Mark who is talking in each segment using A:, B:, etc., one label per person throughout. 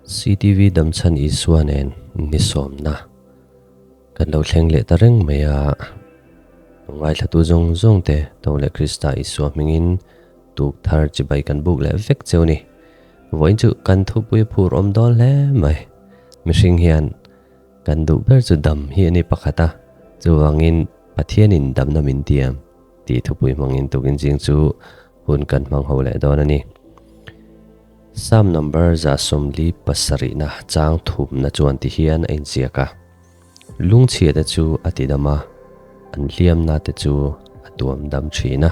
A: CTV Damchhan Isua nen ni sawmna kan lo thleng leh ta reng mai a, ngaithlatu zawng zawng te tho leh Krista Isua hmingin tuk thar chibai kan buk leh vek cheu ni. Vawiin chu kan thupui phur awm dawn hle mai. Mihring hian kan duh ber chu dam hi a ni pakhat a, chuvangin Pathianin damna min tiam tih thupui hmangin tukin zing chu hun kan hmang ho leh dawn a ni. Psalm number 77na chang thumna chuan ti hian a inziak a, Lungchhiate chu a tidam a, an hliamna te chu a tuam dam thin a,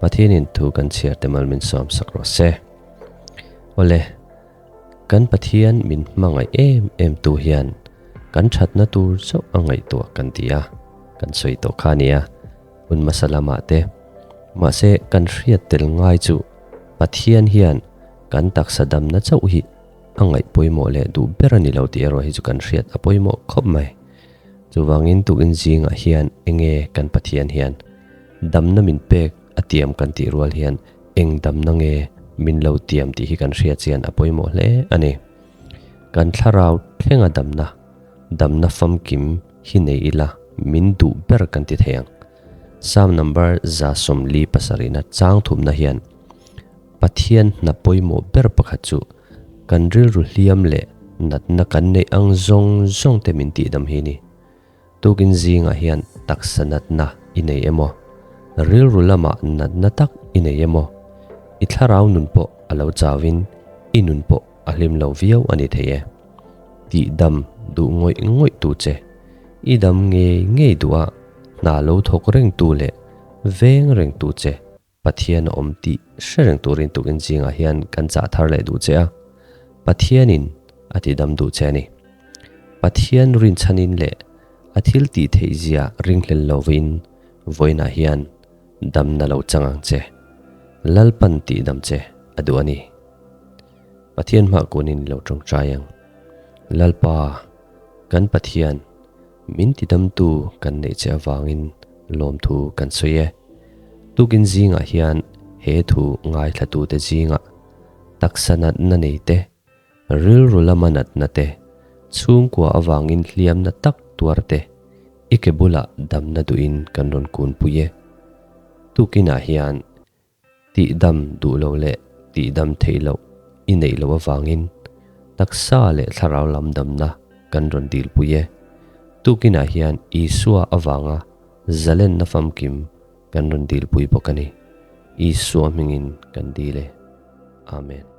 A: Pathianin thu kan chhiar te mal min sawm sak rawh se. Awle, kan Pathian min hmangaih em em tu hian kan thatna tur chauh a ngaihtuah kan ti a, kan sawi tawh kha a nia, hun hmasa lamah te. Mahse, kan hriat tel ngai chu Pathian hian kan taksa damna chauh hi a ngaih pawimawh leh duh ber a ni lo tih erawh hi chu kan hriat a pawimawh khawp mai. Chuvangin tukin zingah hian enge kan Pathian hian damna min pek a tiam kan tih rual hian eng damna nge min lo tiam tih hi kan hriat chian a pawimawh hle a ni. Kan thlarau thlenga damna, damna famkim hi nei ila min duh ber kan ti thei ang. Psalm number 47na chang thumna hian Pathian hna pawimawh ber pakhat chu kan rilru hliam leh natna kan neih ang zawng zawng te min tihdam hi ni. Tukin zingah hian taksa natna i nei emaw, rilru lamah natna tak i nei emaw, i thlarau nun pawh a lo chauin i nun pawh a hlim lo viau a ni thei e. Tihdam duh ngawih ngawih tu che, i dam ngei ngei duh a hna lo thawk reng tu leh veng reng tu che Pathian a awm tih hre reng turin tukin zingah hian kan chah thar leh duh che a, Pathianin a tidam duh che a ni. Pathian rinchhanin leh a thil tih theih zia ringhlel lovin vawiinah hian damna lo chang ang che. Lalpan tihdam che a duh a ni. Pathian hmah kunin lo tawngtai ang. Lalpa, kan Pathian, Min tidamtu kan neih che avangin lawmthu kan sawi e. Tukin zingah hian he thu ngaithlatute zingah taksa natna nei te, rilru lama natna te, chhungkua avangin hliamna tak tuar te i ke bulah damna duhin kan rawn kunpui e. Tukinah hian Tihdam duh lo leh tihdam theih loh i neih loh avangin taksa leh thlarau lam damna kan rawn dilpui e. Tukinah hian Isua avanga zalenna famkim kan rawn dilpui bawk a ni. Isua hmingin kan dil e. Amen.